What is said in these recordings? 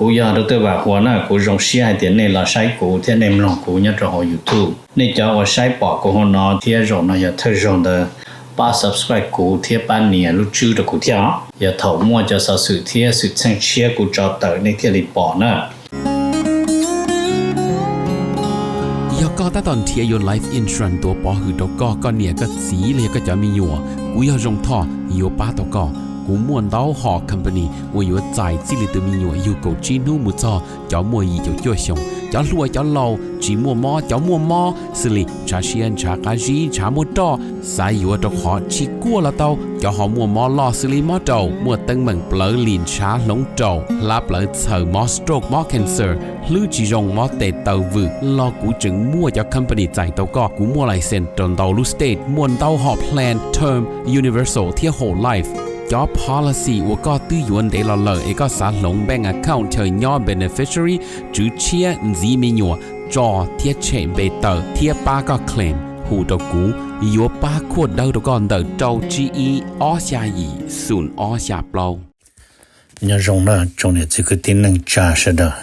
Kuv yog Dr. Vam Huas na, kuv zoo siab hais tias nej los saib kuv thiab nej mloog kuv nyob rau hauv YouTube. Nej cov uas saib pom kuv hauv no thiab zaum no yog thawj zaug ntawd, pab subscribe kuv thiab pab nias lub tswb rau kuv thiab os. Yog thaum muaj cov xov xwm thiab xwm txheej tshiab kuv tso tawm nej thiaj li pom na. Yog koj tab tom nrhiav yuav life insurance tuav pov hwm rau koj, koj niam koj txiv los yog koj cov me nyuam, kuv yog Zoo Thoj yuav pab tau koj. Kuv muaj ntau hom company uas yuav txais txij li tus me nyuam yug kaum tsib hnub mus txog cov muaj yim caum cuaj xyoos, cov hluas cov laus, tsis muaj mob cov muaj mob, xws li ntshav siab ntshav qab zib ntshav muaj roj, xav yuav rau qhov tsis kuaj los tau, cov ho muaj mob loj xws li mob raum, muaj teeb meem plawv lim ntshav hloov raum, hlab plawv txhaws, mob stroke mob cancer, hlwb tsis zoo mob tes taw vwm los kuv tseem muaj cov company txais tau koj. Kuv muaj license rau ntau lub state, muaj ntau hom plan term, universal thiab whole life. Cov policy uas koj twb yuav ntev los lawm es koj xav hloov bank account chaw nyob beneficiary, tswv tshiab, ntxiv me nyuam, tso thiab tshem npe tawm thiab pab koj claim, hu rau kuv, yuav pab khuaj dawb rau koj ntawm rau tsib ib ob xya yim xoom ob xya plaub. Nyob zoo na tsoom niam txiv kwv tij neej tsa sawv daws.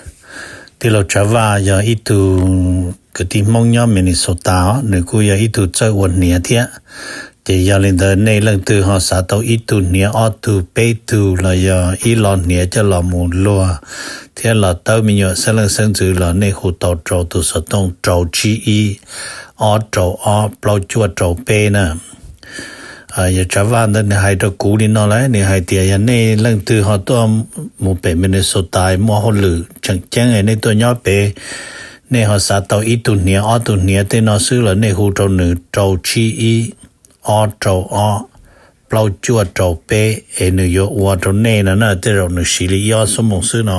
Tij laug Tsav Vaj yog ib tug kwv tij Hmoob nyob Minnesota os, nws kuj yog ib tug txawj ua hniav thiab. Ces yog li ntawd nej leej twg ho xav tau ib tug hniav ob tug peb tug los yog ib lo hniav coj los mus luag thiab los tawb me nyuam xeeb leej xeeb ntxwv los nej hu tau rau tus xov tooj rau tsib ib ob rau ob plaub cuaj rau peb na. Yog Tsav Vaj ntawd nws hais rau kuv li no lawm, nws hais tias yog nej leej twg ho tuaj mus pem Minnesota muaj hauj lwm tseem ceeb nej tuaj nyob pem, nej ho xav tau ib tug hniav ob tug hniav tej no xwb los nej hu rau nws rau tsib ib ob rau ob plaub cuaj rau peb es nws yuav ua rau nej no na, tej zaum nws siv li ib ob xuab moos xwb no.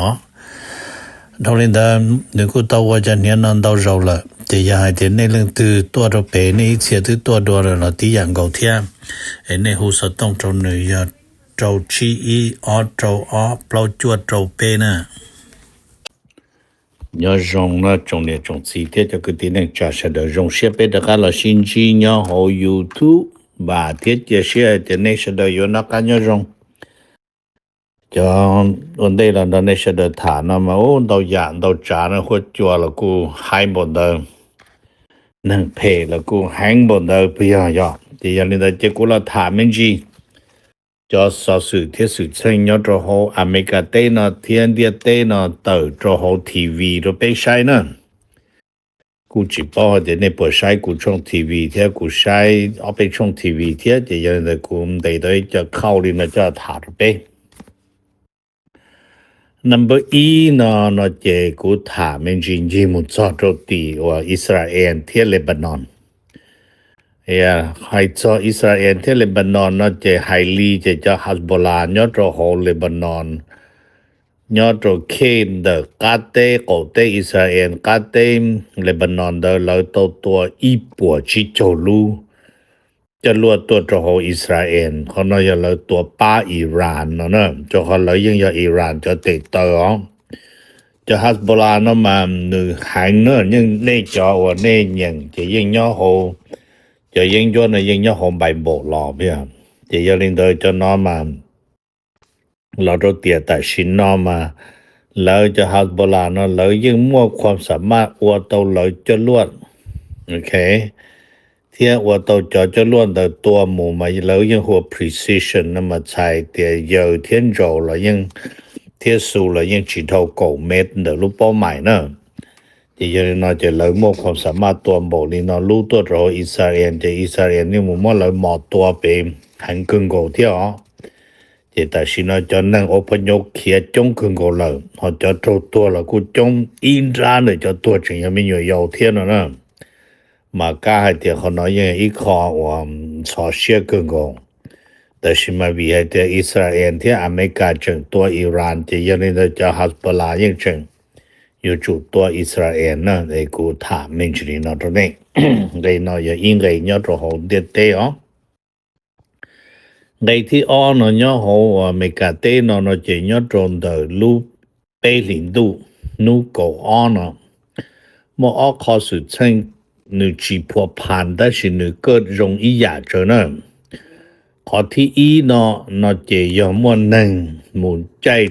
Dhau li ntawd nws kuj tau ua cov hniav no ntau zaus lawm, ces yog hais tias nej leej twg tuaj rau pem nej ib txhia twb tuaj dua lawm los tib yam nkaus thiab, es nej hu xov tooj rau nws yog rau tsib ib ob rau ob plaub cuaj rau peb na. Nyob zoo no tsoom niam tsoom txiv thiab cov kwv tij neej tsa sawv daws, zoo siab peb rov qab los sib ntsib nyob hauv YouTube, vam thiab cia siab hais tias nej sawv daws yuav noj qab nyob zoo. Cov ua ntej los nrog nej sawv daws tham no mas ub ntau yam ntau tsav no, huab cua los kuj haib npaum ntawd, neeg phem los kuj heev npaum ntawd puas yog? Yog, ces yog li ntawd ces kuv los tham me ntsis cov xov xwm thiab xwm txheej nyob rau hauv Amelikas teb no thiab ntiaj teb no tawm rau hauv T V rau peb saib na. Kuj tsis paub hais tias nej puas saib kuv tshooj T V thiab, kuv saib ob peb tshooj T V thiab, ces yog li ntawd kuv ntes tau ib co khauj li no coj tham rau peb. Number ib no, no ces kuv tham me ntsis ncig mus txog rau tim uas Israel thiab Lebanon. Hais txog Israel thiab Lebanon no ces hais li ces cov Hezbollah nyob rau hauv Lebanon, nyob rau khej ntawm qab teb qaum teb Israel qab teb Lebanon ntawd lawv tau tua ib puas tsib caug lub coj luaj tuaj rau hauv Israel. Qhov no yog lawv tua pab Iran no na, rau qhov lawv yeej yog Iran cov tes taw os. Cov Hezbollah no mas nws heev na, yeej nej cov uas nej nyeem ces yeej nyob hauv, cov yeeb ncuab no yeej nyob hauv Bible los. Ces yog li ntawd cov no mas los rau tiam tam sim no mas lawv cov Hezbollah no lawv yeej muaj khuam xam maj ua tau lawv coj luaj, ok, thiab ua tau cov coj luaj ntawd tua mus mas lawv yeej hu ua precision no mas txhais tias yaws thiab ntsaus los yeej, thiab xu los yeej tsis dhau kaum mev ntawm lub paub mais na. Ces yog li no ces lawv muaj khuam xam maj tua npaum li no lub tuaj rau hauv Israel ces Israel yeej mus muab lawv mos tua pem heev kawg nkaus thiab os. Ces tam sim no cov neeg ua phoj nyob khiav coob kawg nkaus lawm, ho cov raug tuag los kuj coob ib nrab ntawm cov tuag tseem yog me nyuam yaus thiab no na. Mas kab hais tias qhov no yeej ib qho uas ntxhov siab kawg nkaus. Tab sis mas vim hais tias Israel thiab Amelikas tseem tua Iran ces yog li ntawd cov Hezbollah yeej tseem yuav tsum tua Israel na. Es kuv tham me ntsis li no rau nej. Nqe no yog ib nqe nyob rau hauv ntiaj teb os. Nqe thib ob no nyob hauv Amelikas teb no no ces nyob rau ntawm lub peb hlis ntuj hnub kaum ob no, muaj ob qho xwm txheej nws tsis phua phas tab sis nws kuj zoo ib yam tsawv na. Qhov thib ib no, no ces yog muaj neeg mus caij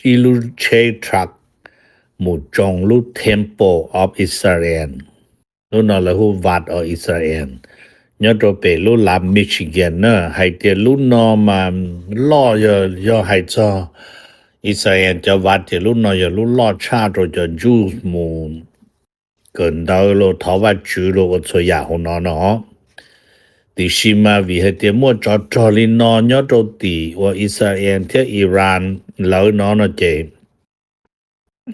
ib lub tsheb truck mus tsoo lub Temple of Israel, lub no lawv hu Vat of Israel, nyob rau pem lub lav Michigan na, hais tias lub no mas loj, yog hais txog Israel cov vat ces lub no yog lub loj tshaj rau cov Jews mus kawm ntawv los thov Vajtswv los ua txhua yam hauv no no. Tiam sis mas vim hais tias muaj tsov rog li no nyob rau tim uas Israel thiab Iran lawv no no ces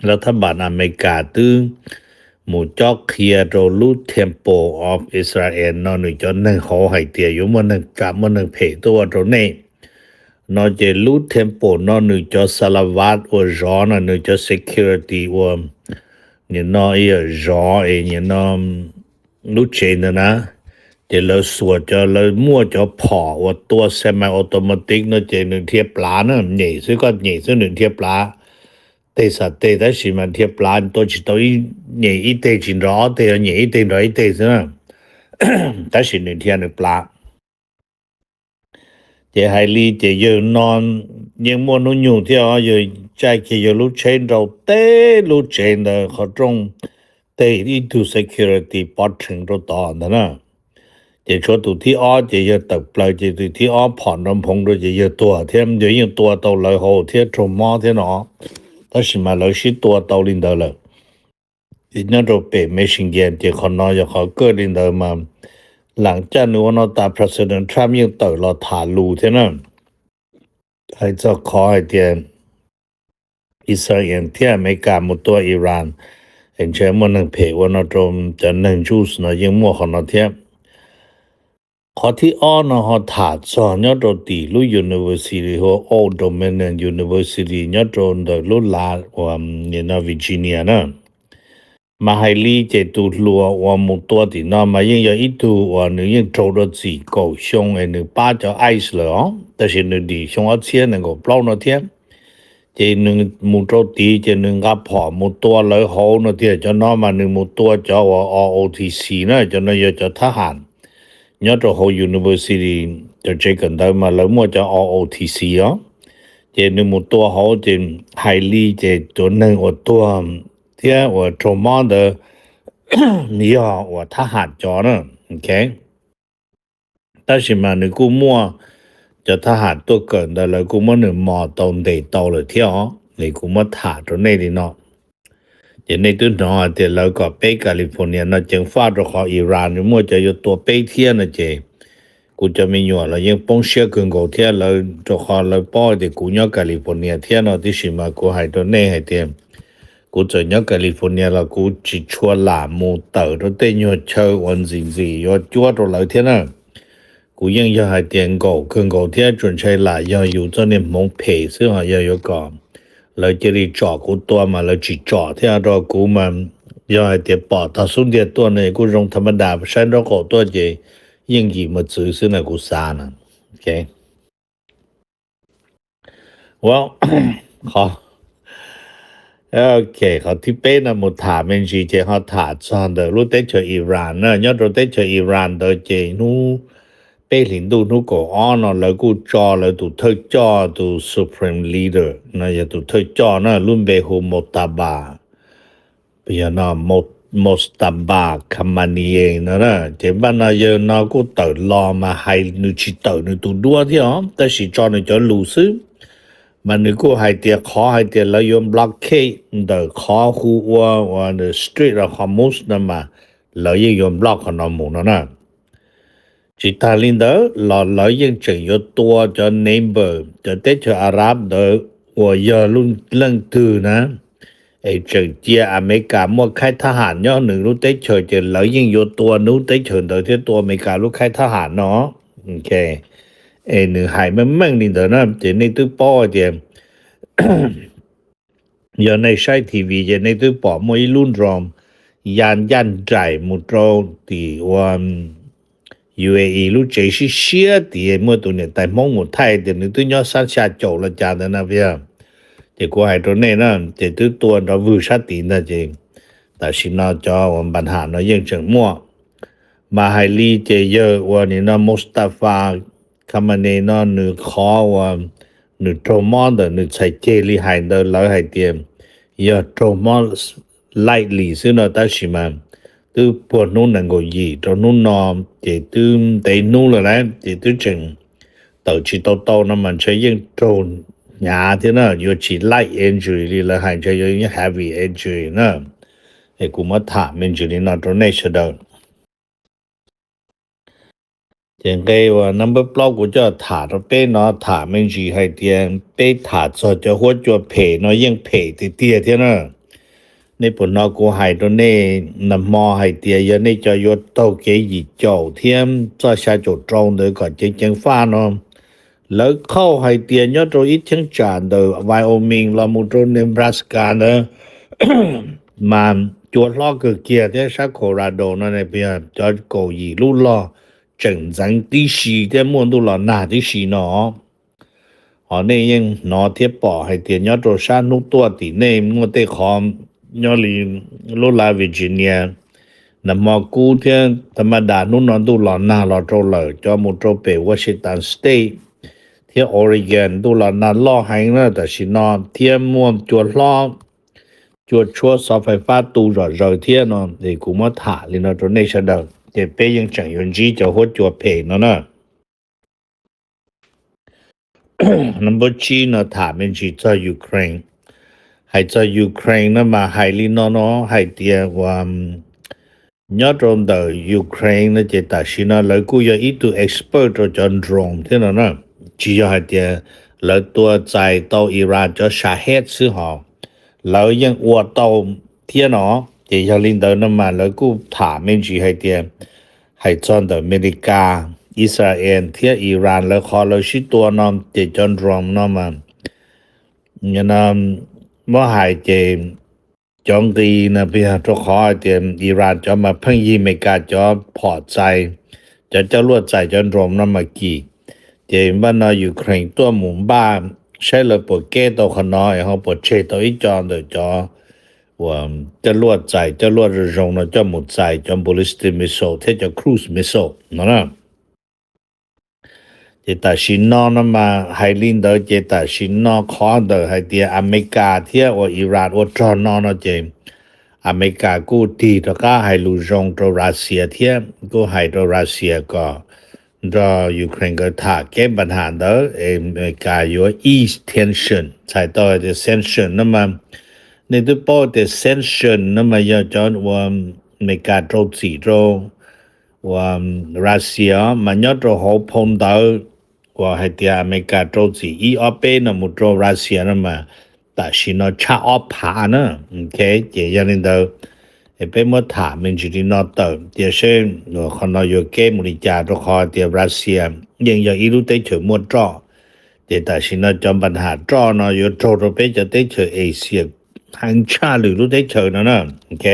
lawv thab npas Amelikas twb mus cob qhia rau lub Temple of Israel no nws cov neeg hauv hais tias yuav muaj neeg kam muaj neeg phem tuaj ua rau nej. No ces lub Temple no nws cov salavat ua zov no, nws cov security ua, nim no yog zov es nim no lub tsev ntawd na, ces lawv xuas cov, lawv muaj cov phom uas tua semi automatic no ces nws dhia plav na, nyem xwb, koj nyem xwb nws dhia plav teg xam teg, tab sis mas dhia plav tua tsis tau, nyem ib teg tsis nrov ob teg, nyem ib teg nrov ib teg xwb na, tab sis nws dhia nws plav. Ces hais li ces yawg no yeej muaj hnub nyoog thiab os, yawg caij kiag yawg lub tsheb nrau teb lub tsev ntawd qhov rooj, teg ib tug security pov rheev rau tod ntag na. Ces tshuav tus thib ob ces yawg tawm plaws ces tus thib ob phom nrov nphoov rau ces yawg tuag thiab, yawg yeej tua tau lawv hauv thiab raug mob thiab no, tab sis mas lawv sib tua tau li ntawd lawm. Nyob rau pem Michigan ces qhov no yog qhov kawj li ntawd mas, lam caj nws ua no tas President Trump yeej tawm los tham lus thiab na, hais txog qhov hais tias Israel thiab Amelikas mus tua Iran es ntshe muaj neeg phem ua no rau cov neeg Jews no, yeej muaj qhov no thiab. Qhov thib ob no ho tham txog nyob rau tim lub university hu ua Old Dominion University nyob rau ntawm lub lav uas nim no Virginia na. Mas hais li ces tus hluas uas mus tua tim no mas yeej yog ib tug uas nws yeej raug dua txim kaum xyoo es nws pab cov ICE lawm os, tab sis nws dim xyoo ob txhiab nees nkaum plaub no thiab. Ces nws mus rau tid ces nws nqa phom mus tua lawv hauv no tiag. Cov no mas nws mus tua cov uas O O T C na, cov no yog cov thab ham nyob rau hauv university, cov tsev kawm ntawv mas lawv muaj cov O O T C os. Ces nws mus tua hauv ces hais li ces cov neeg uas tuag thiab uas raug mob ntawd yog uas thab ham cov na. Tab sis mas nws kuj muaj cov thab ham tuaj kawm ntawd lawv kuj muab nws mos tau ntes tau lawm thiab os. Es kuv muab tham rau nej li no, ces nej twb hnov hais tias lawv kom peb California no ceev faj rau qhov Iran nws muaj cov yuav tua peb thiab no ces kuv cov me nyuam los yeej poob siab kawg nkaus thiab lawv, rau qhov lawv paub tias kuv nyob California thiab no tib si mas kuv hais rau nej hais tias kuv txawm nyob California los kuv tsis tshua lam mus tawm rau tej nyuag chaw uas ntxim ntxim yuav cuab rau lawv thiab na. Kuv yeej yog hais tias nkaum kawg nkaus thiab tsuas ntshai lam yog yus txoj niag hmoov phem xwb ho yog yuav kom lawv cia li tsom kuv tua mas lawv tsis tsom thiab rau kuv mas, yog hais tias pom tog xub ntiag tuaj no kuj zoo tha ma das, saib nraub qaum tuaj ces yeej yim mus txwv xwb na kuv xav na. Well, qhov, ok, qhov thib peb no mus tham me ntsis ces ho tham txog ntawm lub teb chaws Iran na. Nyob rau teb chaws Iran ntawd ces hnub peb hlis ntuj hnub kaum ob no lawv kuj tso lawv tus thawj coj, tus supreme leader no yog tus thawj coj na, lub npe hu Mojtaba, yog no Mojtaba Khamenei no na. Ces npaj no yawg no kuj tawm los mas hais nws tsis tawm nws tus duab thiab os, tab sis tso nws cov lus xwb. Mas nws kuj hais tias qhov hais tias lawv yuav blockade ntawm qhov hu ua uas Strait of Hormuz no mas lawv yeej yuav block qhov no mus no na. Tsis tag li ntawd los lawv yeej tseem yuav tua cov neighbor, cov teb chaws Arab ntawd uas yog lub leej twg na, es tseem cia Amelikas muaj khaib thab ham nyob nws lub teb chaws ces lawv yeej yuav tua nws lub teb chaws ntawd thiab tua Amelikas lub khaib thab ham no. Es nws hais meej meej li ntawd na ces nej twb paub hais tias yog nej saib T V ces nej twb pom muaj ib lub drone ya ncaj nraim mus rau tim ua U A E lub tsev siab siab tid, muaj tus niam tais Hmoob mus thaij tias nws twb nyob sab xya caum los cas ntawd na. Ces kuv hais rau nej na, ces twb tua nrov vwg sab tid ntag ces tam sim no cov uas npas ham no yeej tseem muaj. Mas hais li ces yawg uas nim no Mustafa Khamenei no nws qhov uas nws raug mob ntawm nws txhais ceg li hais ntawd lawv hais tias yog raug mob lightly xwb no, tab sis mas twb puag hnub nees nkaum yim rau hnub no ces twb ntev hnub lawm na, ces twb tseem tawm tsis tau tau no mas ntshe yeej raug hnyav thiab na, yuav tsis light injury li lawv hais, ntshe yuav heavy injury na. Es kuv muab tham me ntsis li no rau nej sawv daws. Ces nqe uas number plaub kuv coj tham rau peb no tham me ntsis hais tias peb tham txog cov huab cua phem no yeej phem tiag tiag thiab na. Nej puas hnov kuv hais rau nej nag hmo hais tias yog nej cov yuav taug kev yim caum thiab txoj xya caum rau ntawd kom ceev ceev faj no, lawv qhauj hais tias nyob rau ib cheeb tsam ntawm Wyoming los mus rau Nebraska ntawd mas cua hlob kawg kiag thiab sab Colorado no ne, cov kaum yim lub log tseem ntxeev tib si thiab muaj ntuj los nag tib si no. Ho nej yeej hnov thiab pom hais tias nyob rau sab hnub tuaj tim nej muaj tej qhov nyob li lub laj Virginia, nag hmo kub thiab tha ma das hnub no ntuj los nag los rau lawm, cov mus rau pem Washington State thiab Oregon ntuj los nag loj heev na tam sim no thiab muaj cua hlob, cua tshuab xov fais fab tu zom zaws thiab no, es kuv muab tham li no rau nej sawv daws ces peb yeej tseem yuav ntsib cov huab cua phem no na. Number tsib no tham me ntsis txog Ukraine. Hais txog Ukraine no mas hais li no no hais tias uas nyob rau ntawm Ukraine no ces tam sim no lawv kuj yog ib tug expert rau cov drone thiab no na. Tsis yog hais tias lawv tua txais tau Iran cov Shahed xwb hos, lawv yeej ua tau thiab no. Ces yog li ntawd no mas lawv kuj tham me ntsis hais tias hais txog ntawm Amelikas, Israel thiab Iran lawv qhov lawv sib tua no ces cov drone no mas muab hais ces cov nqi no yog rau qhov hais tias Iran cov mas pheej yig Amelikas cov phom txais, cov coj luaj txais cov drone no mas kim. Ces npaj no Ukraine tuaj mus npaj saib lawv puas keb tau qhov no es ho puas tseg tau ib co ntawm cov uas coj luaj txais coj luaj zoo zoo no coj mus txais cov ballistic missile thiab cov cruise missile no na. Ces tam sim no no mas hais li ntawd ces tam sim no qhov ntawm hais tias Amelikas thiab uas Iran ua rog no no ces Amelikas kuj tig rov qab hais lus zoo rau Russia thiab kuj hais rau Russia kom nrog Ukraine nkawd tham kev npa nham ntawd es Amelikas yuav ease tension, txhais tau hais tias sanction no mas nej twb paub tias sanction no mas yog cov uas Amelikas rau txim rau uas Russia mas nyob rau hauv phau ntawv uas hais tias Amelikas rau txim ib ob peb no mus rau Russia no mas tam sim no tshaj ob phav na. Ok, ces yog li ntawd peb muab tham me ntsis li no tawm tias seb qhov no yuav keb mus li cas rau qhov tias Russia yeej yog ib lub teb chaws muaj roj, ces tam sim no cov npa nham roj no yuav raug rau peb cov teb chaws Asia heev tshaj lwm lub teb chaws no na. Ok,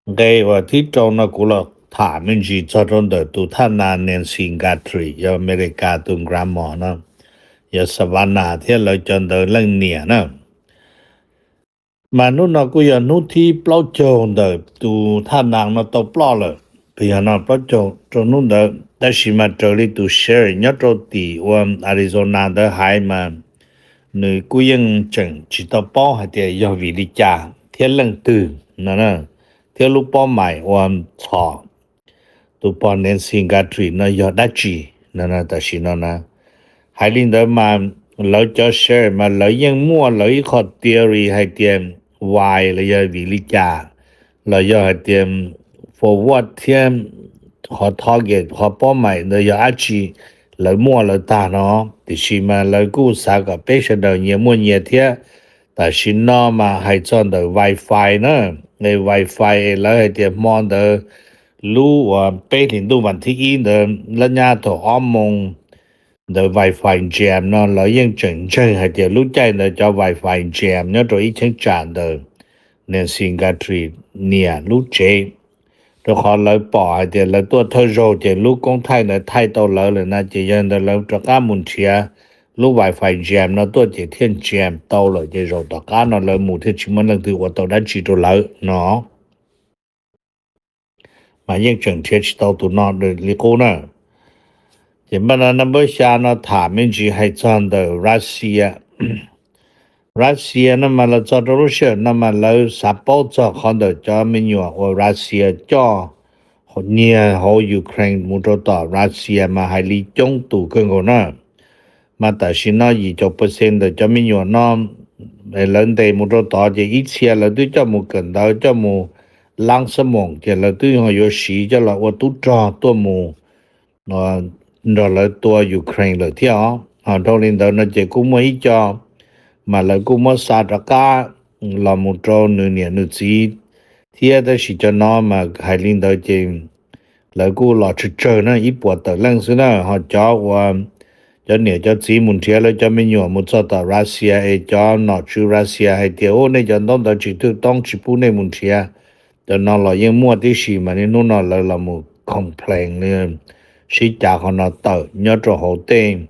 nqe uas thib rau no kuv los tham me ntsis txog rau ntawm tus thaj nas Nancy Guthrie, yog Amelikas tus grandma no, yog Savannah thiab lawv cov ntawd leej niam na. Mas hnub no kuj yog hnub thib plaub caug ntawm tus thaj nas no tau ploj lawm, yog no plaub caug rau hnub ntawd, tab sis mas raws li tus sheriff nyob rau tim ua Arizona ntawd hais mas nws kuj yeej tseem tsis tau paub hais tias yog vim li cas thiab leej twg no, thiab lub pob maim uas txhom tus pog Nancy Guthrie no yog dab tsi no tam sim no na. Hais li ntawd mas lawv cov sheriff mas lawv yeej muaj lawv ib qho theory hais tias why los yog vim li cas, los yog hais tias forward thiab qhov target qhov pob maim ntawd yog dab tsi, lawv muaj lawv tag no. Tiam sis mas lawv kuj xav kom peb sawv daws nyias muaj nyias thiab. Tam sim no mas hais txog ntawm wifi na, wifi es lawv hais tias hmo ntawd lub uas peb hlis ntuj vas thib ib ntawd lawv nyab thaum ob moos ntawd wifi jam no lawv yeej tseem ntseeg hais tias lub caij ntawd cov wifi jam nyob rau ib cheeb tsam ntawm Nancy Guthrie niam lub tsev, rau qhov lawv pom hais tias lawv tuaj thawj zaug ces lub koob thaij ntawd thaij tau lawv lawm na, ces yog ntawd lawv rov qab mus nrhiav lub wifi jam no tuaj ces thiaj jam tau lawm, ces zaum tom qab no lawv mus thiaj tsis muaj leej twg ua tau dab tsi rau lawv no. Mas yeej tseem nrhiav tsis tau tus no li qub na. Ces npaj no number xya no tham me ntsis hais txog ntawm Russia. Russia no mas los txog rau lub sij hawm no mas lawv xav paub txog qhov ntawm cov me nyuam uas Russia coj nyiag hauv Ukraine mus rau tom Russia mas hais li coob tus kawg nkaus na. Mas tam sim no yim caum percent ntawm cov me nyuam no lawv ntes mus rau tod ces ib txhia lawv twb coj mus kawm ntawv, coj mus laab xab moom ces lawv twb ho yuav siv coj los ua tub rog tuaj mus nrog lawv tua Ukraine lawm thiab os. Ho dhau li ntawd no ces kuj muaj ib co mas lawv kuj muab xa rov qab los mus rau nws niam nws txiv thiab, tab sis cov no mas hais li ntawd ces lawv kuj los tsawg tsawg na, ib puas tawm leej xwb na. Ho cov uas cov niam cov txiv mus nrhiav lawv cov me nyuam mus txog tom Russia es cov nom tswv Russia hais tias, u, nej cov ntaub ntawv tsis twg toob tsis pub nej mus nrhiav, cov no los yeej muaj tib si, mas niaj hnub no lawv los mus complain li, sib cav qhov no tawm nyob rau hauv tej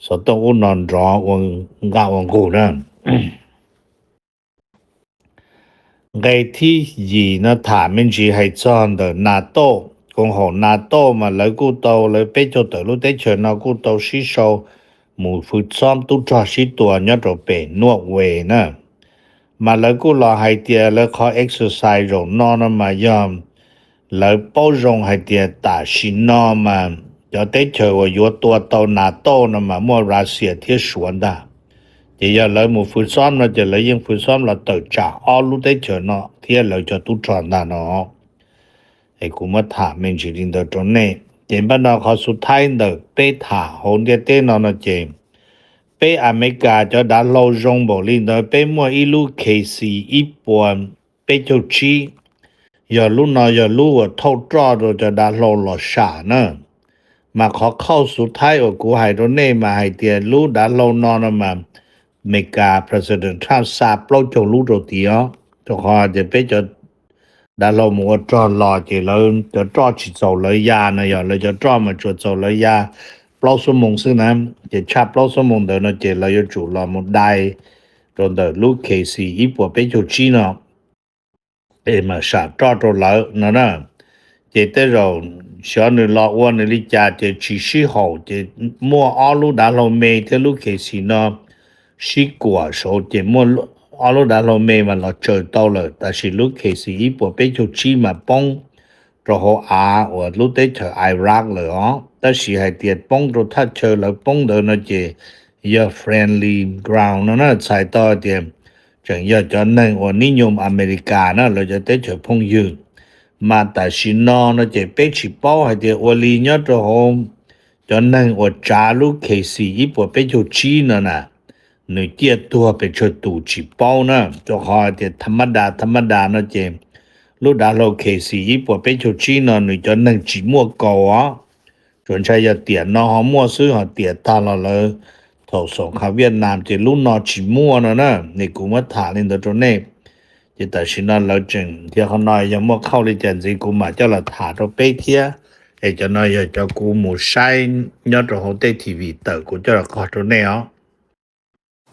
xov tooj ub no nrov ua nqaj ua nqug na. Nqe thib yim no tham me ntsis hais txog ntawm NATO, koom haum NATO mas lawv kuj tau, lawv peb caug tawm lub teb chaws no kuj tau sib sau mus fwv xob tub rog sib tua nyob rau pem Norway na. Mas lawv kuj los hais tias lawv qhov exercise zaum no no mas yog lawv paub zoo hais tias tam sim no mas cov teb chaws uas yuav tua tau NATO no mas muaj Russia thiab Suav ntag. Ces yog lawv mus fwv xob no ces lawv yeej fwv xob los tawm tsam ob lub teb chaws no thiab lawv cov tub rog ntag no. Es kuv muab tham me ntsis li ntawd rau nej. Ces npaj no qhov xu thaib ntawm peb tham hauv ntiaj teb no no ces peb Amelikas cov dav hlau zoo npaum li ntawd, peb muaj ib lub K C ib puas peb caug tsib, yog lub no yog lub uas thauj roj rau cov dav hlau los sam na. Mas qhov khauj xu thaib uas kuv hais rau nej mas hais tias lub dav hlau no no mas Amelikas President Trump xa plaub caug lub rau tid os, rau qhov tias peb cov dav hlau mus ua rog los ces lawv cov roj tsis txaus lawv ya no, yog lawv cov roj mas tsuas txaus lawv ya plaub xuab moos xwb na. Ces tshaj plaub xuab moos ntawd no ces lawv yuav tsum los mus dai rau ntawm lub K C ib puas peb caug tsib no es mam sam roj rau lawv no na. Ces tej zaum xyov nws los ua nws li cas ces tsis sib haum ces muaj ob lub dav hlau me thiab lub K C no sib kuam saud ces muaj ob lub dav hlau me mas los tsaws tau lawm, tab sis lub K C ib puas peb caug tsib mas poob rau hauv av uas lub teb chaws Iraq lawm os. Tab sis hais tias poob rau thaj chaw lawv poob ntawd no ces yog friendly ground no na, txhais tau tias tseem yog cov neeg uas nib nyoog Amelikas na, lawv cov teb chaws phooj ywg. Mas tam sim no no ces peb tsis paub hais tias ua li nyob rau hauv cov neeg uas tsav lub K C ib puas peb caug tsib no na, nws ciaj tuag pes tsawg tus tsis paub na, rau qhov tias tha mab da tha mab da no ces lub dav hlau K C ib puas peb caug tsib no nws cov neeg tsis muaj kaus os. Tsuas ntshai yog tiam no ho muaj xwb, ho tiam tag los lawv thaum xoom khav Viaj Nam ces lub no tsis muaj no na. Nes kuv muab tham li ntawd rau nej. Ces tam sim no lawv tseem thiab qhov no yog muaj khauj li cas ntxiv kuv mam coj los tham rau peb thiab. Es cov no yog cov kuv mus saib nyob rau hauv tej T V tawm kuv coj los qog rau nej os.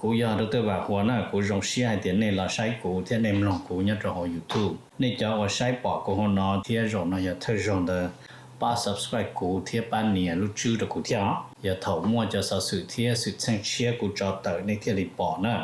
Kuv yog Doctor Vam Huas na, kuv zoo siab hais tias nej los saib kuv thiab nej mloog kuv nyob rau hauv YouTube. Nej cov uas saib pom kuv hauv no thiab zaum no yog thawj zaug ntawd, pab subscribe kuv thiab pab nias lub tswb rau kuv thiab os. Yog thaum muaj cov xov xwm thiab xwm txheej tshiab kuv tso tawm nej thiaj li pom na.